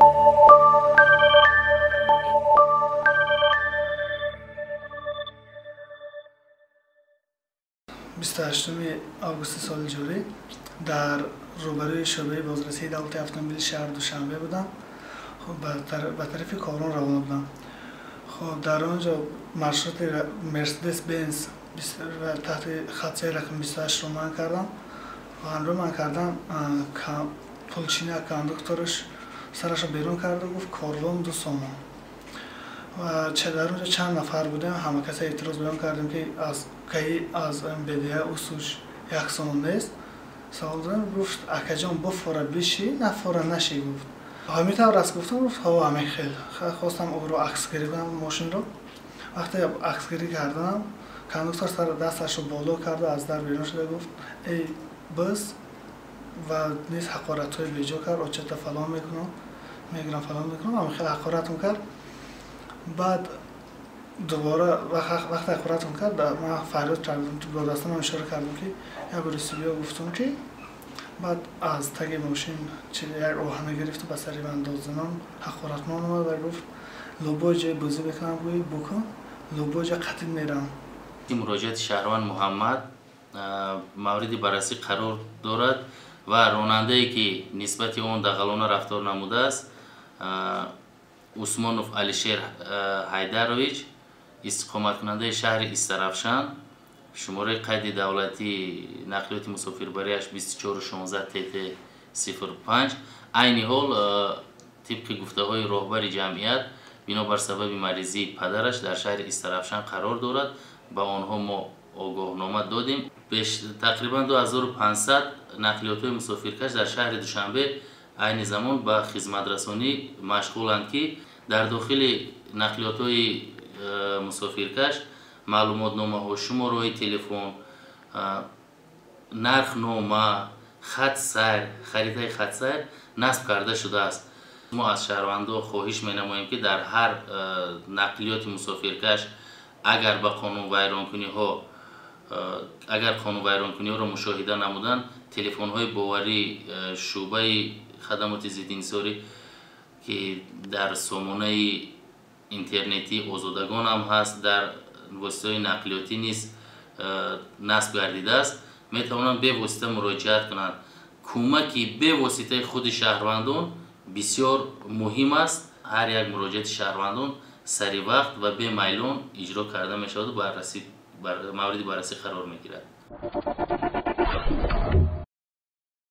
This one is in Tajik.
28 августи соли ҷорӣ дар рӯбарӯи шӯъбаи бозрасии давлати автомобили шаҳри Душанбе будам. Ба тарафи Корвон равона будам. Хоб, дар он ҷо маршрути Мерседес Бенз таҳти хатсияи рақами 28-ро ман кардам. Ва ҳамроҳ ман кардам, пулчина кондуктораш сарашро берун карду гуфт: «Корвон 2 сомон». Ва дар он ҷо чанд нафар будем, ҳама каса эътироз баён кардем, ки аз КАИ, аз МБДА усуш 1 сомон нест. Савол додам, гуфт: «Акаҷон, бофора биши, нафора наши», гуфт. Ҳамин тавр аст, гуфтам, гуфт: «Ҳо, ҳамин хел». Хостам ӯро аксгирӣ кунам, мошинро. Вақте аксгирӣ кардам, кондуктор сар дасташро боло карду аз дар берун шуда гуфт: «Эй биз», ва низ ҳақоратҳои беҷо кард: «Очата фалон мекунам, мегирам, фалон мекунам». Ҳамин хел ҳақоратм кард. Баъд дубора вақте ҳақоратм кард, ман фарёд кардам, бо дастамам ишора кардам, ки як русибиё гуфтам, ки баъд аз таги мошин як оҳана гирифту ба сари ман дод занон ҳақоратмон омад ва гуфт: «Любой ҷой бозӣ мекунам, гӯй букун, любой ҷо қатил мерам». Муроҷиати шаҳрванд Муҳаммад мавриди баррасӣ қарор дорад ва ронандае, ки нисбати он дағалона рафтор намудааст, Усмонов Алишер Ҳайдарович, истиқоматкунандаи шаҳри Истаравшан, шумораи қайди давлатии нақлиёти мусофирбарияш 2416 ТТ 05, айни ҳол, тибқи гуфтаҳои роҳбари ҷамъият, бинобар сабаби маризии падараш дар шаҳри Истаравшан қарор дорад. Ба онҳо мо огоҳнома додем. Тақрибан 2500 нақлиётҳои мусофиркаш дар шаҳри Душанбе айни замон ба хизматрасонӣ машғуланд, ки дар дохили нақлиётҳои мусофиркаш маълумотномаҳо, шумораҳои телефон, нархнома, хатсайр, харитаи хатсайр насб карда шудааст. Мо аз шаҳрвандо хоҳиш менамоем, ки дар ҳар нақлиёти мусофиркаш агар ба қонунвайронкуниҳо, агар қонунвайронкуниҳоро мушоҳида намуданд, телефонҳои боварии шӯъбаи хадамоти зиддиинҳисорӣ, ки дар сомонаи интернетии Озодагон ҳам ҳаст, дар воситаҳои нақлиётӣ низ насб гардидааст, метавонанд бевосита муроҷиат кунанд. Кӯмаки бевоситаи худи шаҳрвандон бисёр муҳим аст. Ҳар як муроҷиати шаҳрвандон сари вақт ва бемайлон иҷро карда мешаваду мавриди баррасӣ қарор мегирад.